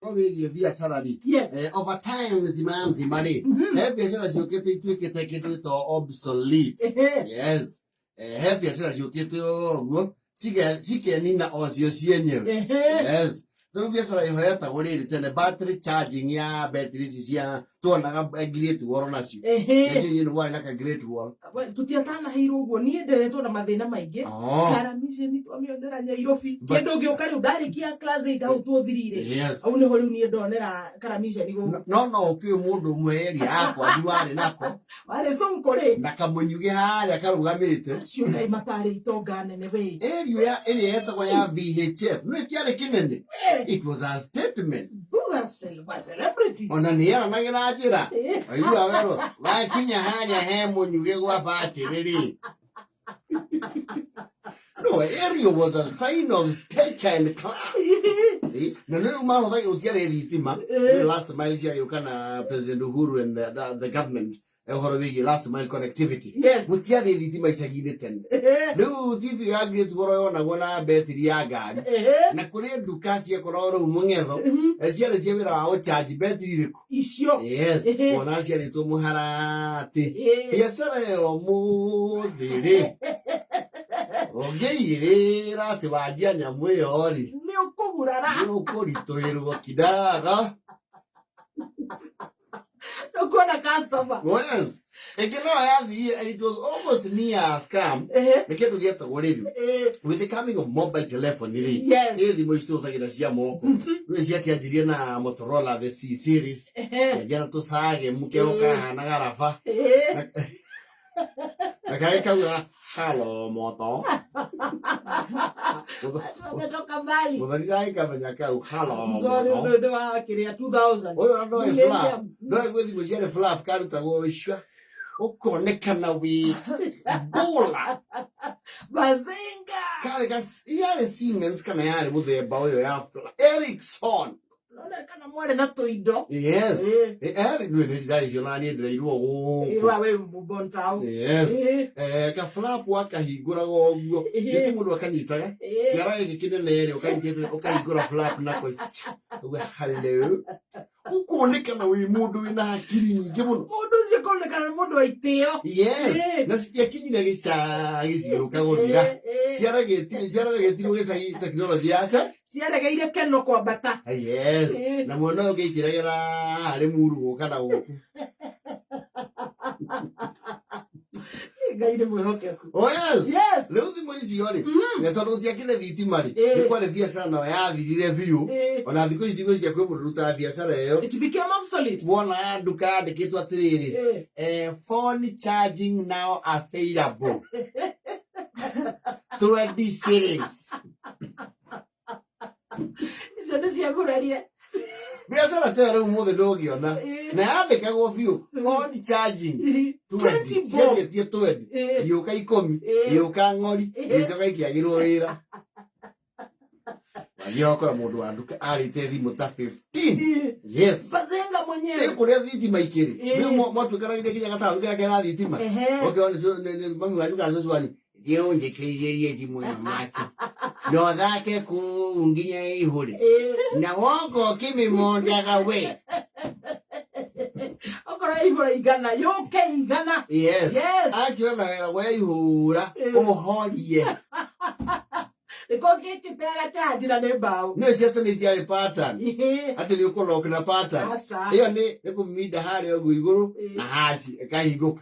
Ũhoro wĩgiĩ biacara rĩ, over time mzima mzima rĩ, he biacara ciũkĩte ituĩkĩte kĩndũ gĩtagwo obsolete. Yes. He biacara ciũkĩte o ũguo cikenina o cio cienyewe. Yes. Rĩu biacara ĩho yetagwo rĩrĩ tene battery charging ya betri ici cia tuonaga Great Wall nacio. Nĩ nĩ warĩ na ka Great Wall. Tũtiatanaheirwo ũguo, niĩ nderetwo na mathĩna maingĩ. Karamiceni twamĩonera Nyairobi. Kĩndũ ngĩũka rĩu ndarĩkia class 8 hau tuothirire. Hau nĩho rĩu niĩ ndonera karamiceni gũkũ. No ũkĩũĩ mũndũ ũmwe area yakwa thi warĩ nako. Warĩ cũnkũ rĩ. Na kamũnyugĩ harĩa karũgamĩte. Acio kaĩ matarĩ itonga nene we. Area ya ĩrĩa yetagwo ya VHF nĩ kĩarĩ kĩnene. It was a statement. Those are were celebrities. Ona nĩ yaranagĩra njĩra. Waigua werwo wakinya harĩa he mũnyugĩ gwa batĩrĩ rĩ. No, area was a sign of stature and class. Na nĩ rĩu mahũthagĩra gũtiarĩ thitima. Rĩu last mile ciagĩũka na President Uhuru and the government ũhoro wĩgiĩ last mile connectivity. Gũtiarĩ thitima icagi-inĩ tene. Rĩu TV ya Great Wall yonagwo na betiri ya ngari. Na kũrĩ nduka ciakoragwo rĩu mũng'etho, ciarĩ cia wĩra wa gũchanji betiri irĩkũ? Icio. Yes. Wona ciarĩtwo mũharatĩ. Biacara ĩyo mũthĩ rĩ, ũngĩigĩrĩra atĩ wanjia nyamũ ĩyo rĩ, Nĩ ũkũgurara. Nĩ ũkũritũhĩrwo kidaga. Ndũkuona customer. Yes. Ĩngĩ nayo yathire and it was almost near a scam. Nĩ kĩndũ gĩetagwo rĩrĩ. With the coming of mobile telephone rĩ. Ĩ thimũ ici tũhũthagĩra cia moko. Rĩu ciakĩanjirie na Motorola the C series. Kĩanjia na tũcage mũkeo kahana garaba. Na karĩa kauga halo moto. Tumetoka mbali. Mũthoni gagĩkamenya kau halo Mzori moto. ũndũ wa kĩrĩa 2000. Ũyũ ona ndoĩ Millennium. flap. Ndoĩ gwĩ thimũ ciarĩ flap karutagwo icua. Ũkonekana wĩ bola. Bazinga. Karĩ ga yarĩ Siemens kana yarĩ mũthemba ũyũ ya flap. Ericsson. Nona kana mwarĩ na tũindo. Yes. Yarĩ nĩ nĩ ndarĩ icio na niĩ ndĩrairwo gũkũ. Wa we mbontau. Yes. Ka flap wakahingũraga ũguo. Gĩci mũndũ akanyitaga. Kĩara gĩkĩ kĩnene rĩ ũkanyitĩte ũkahingũra flap nako. Uga hello. Ũkonekana wĩ mũndũ wĩna hakiri nyingĩ mũno. Mũndũ ũcio konekana nĩ mũndũ wa itĩo. Yes. Na citiakinyire gĩcagi cigĩũka gũthira. Ciaragĩtirwo gĩcagi tekinoronjĩ ya ca. Ciaregeire keno kwambata. Yes. Na mwena ũyũ ũngĩ ikĩregera harĩ muru gũka na gũkũ. Ngai nĩ mwĩhokeku. Oh yes. Yes. Rĩu thimũ icio rĩ, na tondũ gũtiakĩrĩ thitima rĩ, nĩ kwarĩ biacara nayo yathirire biũ. Ona thikũ ici ndigwĩciria kwĩ mũndũ ũrutaga biacara ĩyo. It became obsolete. Wona nduka yandĩkĩtwo atĩrĩrĩ, phone charging now available. 20 shillings. Icio nĩ ciagurarire. Biacara ta ĩyo rĩu mũthĩ ndũngĩona. Na yandĩkagwo biũ phone charging 20 bob. Cianjĩtie 20. Igĩũka 10, igĩũka ng'ori, igĩcoka ikĩagĩrwo wĩra. Wathiaga ũkora mũndũ wa nduka arĩte thimũ ta 15. Yes. Bazenga mwenyewe. Ĩ kũrĩa thitima ikĩrĩ. Rĩu mwatuĩkanagĩria nginya gataũni karĩa kena thitima. Ũkĩona mami wanyu kana cũcũ wanyu thiĩ ũnjĩkĩrithĩrie thimũ ĩno mwaki na ũthake kũu nginya ĩihũre. Na woka ũkĩmĩmondaga we. Okorwo ĩihũra igana, yũke igana. Yes. Yes. Acio na wĩra wa ihũra ũhorie. Nĩko gĩkĩ charge na nĩ mbaũ. Nĩ cia tene itiarĩ pattern. Atĩ nĩ ũkũlock na pattern. Aca. Ĩyo nĩ kũminda harĩa ũguo igũrũ na haci ĩkahingũka.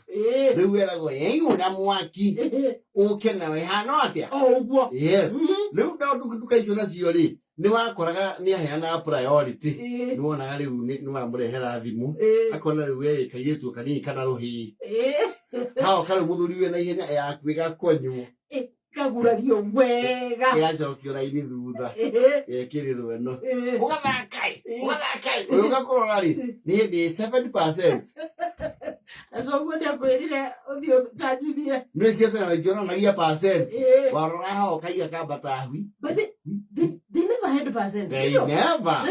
Rĩu weragwo yaihũra mwaki ũke nawe hano atĩa? O ũguo. Yes. Rĩu nao nduka icio nacio rĩ, nĩ wakoraga nĩ aheanaga priority. Nĩ wonaga rĩu nĩ wamũrehera thimũ. Akona rĩu we kairĩtu kanini kana rũhĩĩ. Haoka rĩu mũthuri wĩna ihenya yaku ĩgakonywo. Ĩkagurario wega. Ĩgacokio raini thutha. Ĩkĩrĩrwo ĩno. Ũgathakai, ũgathakai. Ũyũ ũgakũrora rĩ, nĩ hĩndĩ 7%. Acio ũguo nĩ akwĩrire ũthiĩ ũcanjithie. Nĩ cia tene itionanagia percent. Warora haha ũkaiga kambata hui. But they never had percent. They Sio? never.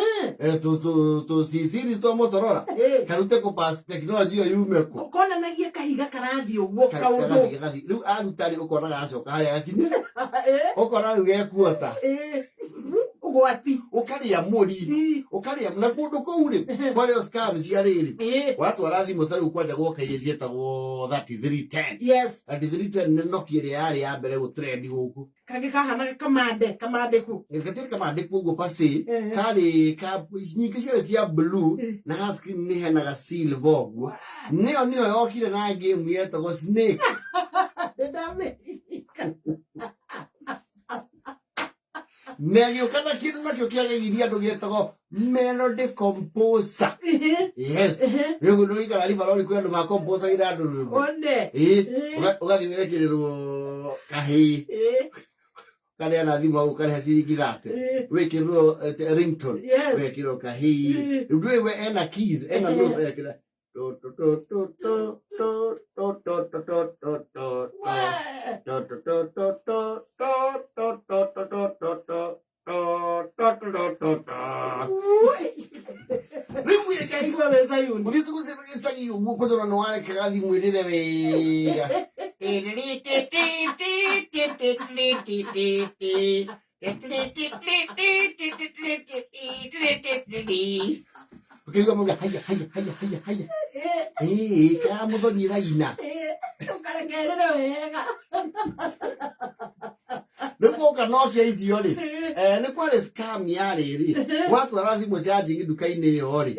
Tu tu tu C series twa Motorola. Karute kũ pass technology ĩyo yume kũ. Konanagia kahiga karathiĩ ũguo kaũndũ. Kagathiĩ gagathiĩ. Rĩu aruta rĩ ũkona gacoka harĩa gakinya. Ũkona rĩu gekuota. Ũgwati. Ũkarĩa mũri. Ũkarĩa na kũndũ kũu rĩ, kwarĩ o scam cia rĩrĩ. Watwara thimũ ta rĩu kwanja gwoka iria ciĩtagwo 3310. 3310 nĩ Nokia ĩrĩa yarĩ ya mbere gũtrend gũkũ. Kangĩ kahanaga kamande kamandĩku. Gatiarĩ kamandĩku ũguo pase. Karĩ ka nyingĩ ciarĩ cia blue na ha screen nĩ henaga silver ũguo. Nĩyo nĩyo yokire na game yetagwo Snake. Nĩndamĩririkana. Na ĩgĩũka na kĩndũ nakĩo kĩagegirie andũ gĩetagwo Melody Composer. Yes. Rĩu nĩ ũikara ribarori kwĩ andũ makomposagĩra andũ rwĩmbo. One. Ĩĩ, ũgathiĩ ũgekĩrĩrwo kahĩĩ karĩa na thimũ ũkarĩha ciringi 30. Wĩkĩrĩrwo ringtone. Wekĩrwo kahĩĩ. Rĩu ndũĩ we ena keys, ena notes ekĩra. To to to to to to to to to to to to. To to to to to to to to to to to to to to to to to. Rĩu wĩka Kaigua wĩ Zayuni. Ũthiĩte gũcera gĩcagi ũguo kũjora nĩ warekaga thimũ ĩrĩre wega. Ũkĩigua mauga haya haya haya haya haya. Ĩĩ kaya mũthoni ĩraina. Ũkarekerere wega. Rĩu gwoka Nokia icio rĩ, nĩ kwarĩ scam ya rĩrĩ. Watwara thimũ charging nduka-inĩ ĩyo rĩ,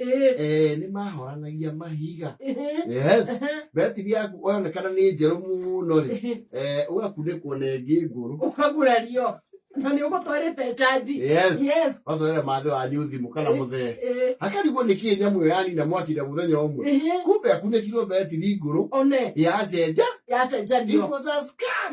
nĩ mahoranagia mahiga. Yes. Betiri yaku yonekana nĩ njerũ mũno rĩ, ũgakunĩkwo na ĩngĩ ngũrũ. Ũkagurario. Na nĩ ũgũtwarĩte charge. Yes. Yes. Watwarĩra mathĩ wanyu thimũ kana mũthee. Akarigwo nĩ kĩĩ nyamũ ĩyo yanina mwaki na mũthenya ũmwe. Kumbe akunĩkirwo betiri ngũrũ. One. Yacenja. Yacenjanio. It was a scam.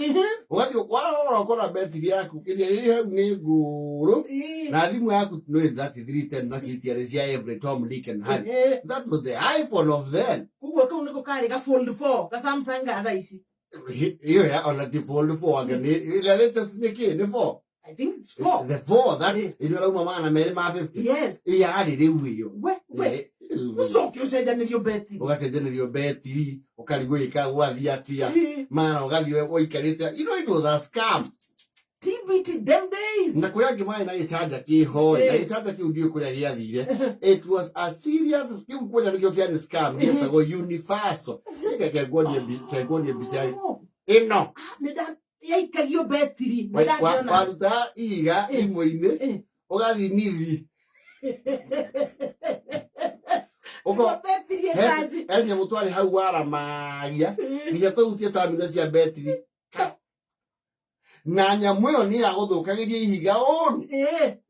Ũgathiĩ warora ũkona betiri yaku ĩrĩa ĩ hau nĩ ngũrũ. Na thimũ yaku nĩ 3310 na citiarĩ cia every Tom, Dick and Harry. That was the iPhone of then. Koguo kau nĩko karĩ ga fold 4 ga Samsung ga thaa ici. Hiyo ya ona ti fold 4 anga nĩ ĩrĩa latest nĩ kĩ nĩ 4. I think it's 4. The 4 that ĩrĩa ũrauma 250. Yes. Yarĩ rĩu ĩyo. We we. Ũcoke ũcenjanĩrio betiri. Ũgacenjanĩrio betiri ũkarigwo ĩka gwathiĩ atĩa. Mara ũgathiĩ ũikarĩte. You know it was a scam. TBT them days. Na kũrĩa angĩ marĩ na gĩcanja kĩho na gĩcanja kĩu ndiũĩ kũrĩa gĩathire. It was a serious kĩu kwanja nĩkĩo kĩarĩ scam gĩetagwo Universal. Reke nguonie mbica ĩno. Yaikagio betiri. Waruta ihiga imwe-inĩ ũgathiĩ nithi. He nyamũ twarĩ hau waramagia nginya tũhutie terminal cia betiri. Na nyamũ ĩyo nĩ yagũthũkagĩria ihiga ũru.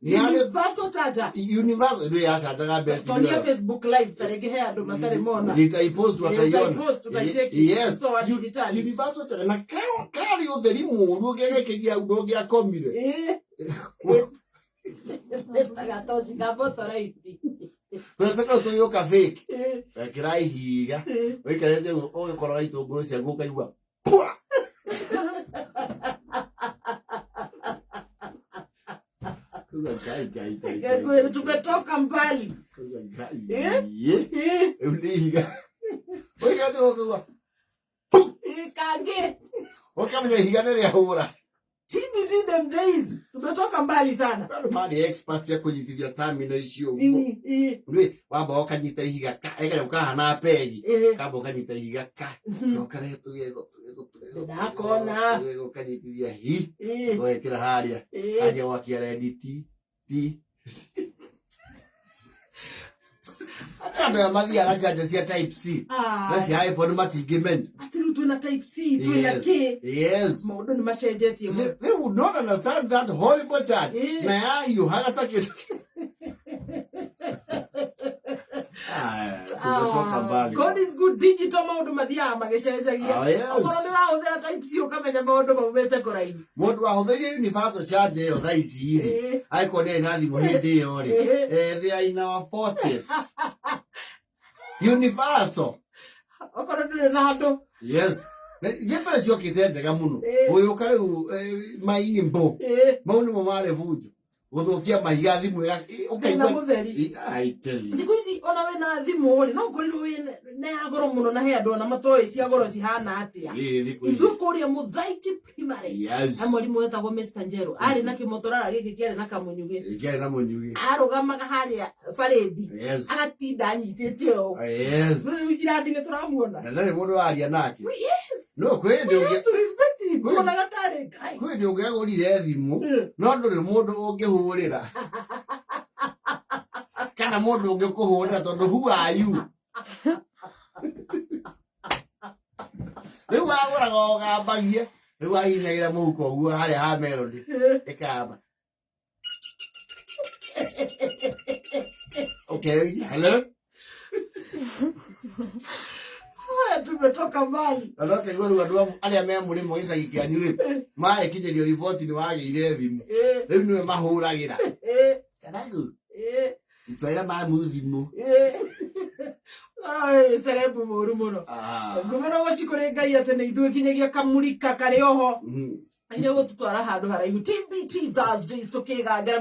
Universal charger. Universal nĩ yacanjaga betiri. Tonia Facebook live tarĩngĩ he andũ matarĩ mona. Nitaipost wataiona. Nitaipost utaicheki. Yes. So wa digitali. Universal charger na karĩ ũtheri mũũru ũngĩgekĩria hau ndũngĩakomire. Gatoci ka motoraiti. Tũcoka tũgĩũka fake. Wekĩra ihiga. Ũikarĩte ũguo ũgĩkoroga itũngũrũ ciaku ũkaigua pwa. Tumetoka mbali. Kange. Ukamenya ihiga nĩ rĩahũra. TBT them days. Tumetoka mbali sana. Andũ marĩ expert ya kũnyitithia terminal icio ũguo. Rĩ wamba ũkanyita ihiga ka ĩkanyamũ kahana pegi. Kamba ũkanyita ihiga ka. Coka rehe tũgego tũgego tũgego. Ndakona. Tũgego ũkanyitithia hi. Ũgekĩra harĩa. Anjia gwakia rendi ti ti. Andũ aya mathiaga na charger cia type C. Na cia iPhone matingĩmenya. Atĩ rĩu twĩna type C, twĩna K. Yes. Maũndũ nĩ macenjetie mũno. They would not understand that horrible charge. Na yahiũhaga ta kĩndũ. Tumetoka mbali. God is good. Digital maũndũ mathiaga magĩcenjagia. Okorwo nĩ ũrahũthĩra type C ũkamenya maũndũ maumĩte kũraihu. Mũndũ wahũthĩrire universal charge ĩyo thaa ici rĩ, angĩkorwo nĩ arĩ na thimũ hĩndĩ ĩyo rĩ, they are in our 40s. Universal. Okorwo ndũrĩ na handũ. Yes. Njembere ciokĩte njega mũno. Ũgĩũka rĩu maimbo. Mau nĩmo marĩ bunjo. Gũthũkia mahiga thimũ Thĩna ũkaigua. Mũtheri. I tell you. Thikũ ici ona wĩna thimũ rĩ, no ũkorirwo wĩ na ya goro mũno, na he andũ ona matoĩ cia goro cihana atĩa. Ĩ, thikũ ici. Ithuĩ kũrĩa Mũthaiti Primary, he mwarimũ wetagwo Mr. Njeru, arĩ na kĩmotorara gĩkĩ kĩarĩ na kamunyugĩ. Kĩarĩ na mũnyugĩ. Arũgamaga harĩa barĩndi, agatinda anyitĩte ũũ. Rĩu irathi nĩ tũramuona. Na ndarĩ mũndũ waria nake. No kwĩ hĩndĩ We used to respect him. Tuonaga tarĩ Ngai. Kwĩ hĩndĩ ũngĩagũrire thimũ, no ndũrĩ mũndũ ũngĩhũrĩra kana mũndũ ũngĩkũhũrĩra, tondũ who are you? Rĩu wagũraga ũgambagie, rĩu wahihinyagĩra mũhuko ũguo harĩa ha melody ĩkamba, okay, hello. Haya, tumetoka mbali. Na no kaigua rĩu andũ arĩa me mũrĩmo gĩcagi kĩanyu rĩ, magĩkinyĩrio riboti nĩ wagĩire thimũ, rĩu nĩwe mahũragĩra. Caragu, itwaĩra mamu thimũ. Cerebu mũru mũno. Ngumo no gũcikũrĩ Ngai atĩ nĩ ithuĩ kinyagia kamurika karĩ oho, nĩ gũtũtwara handũ haraihu. TBT Thursdays, tũkĩgangara.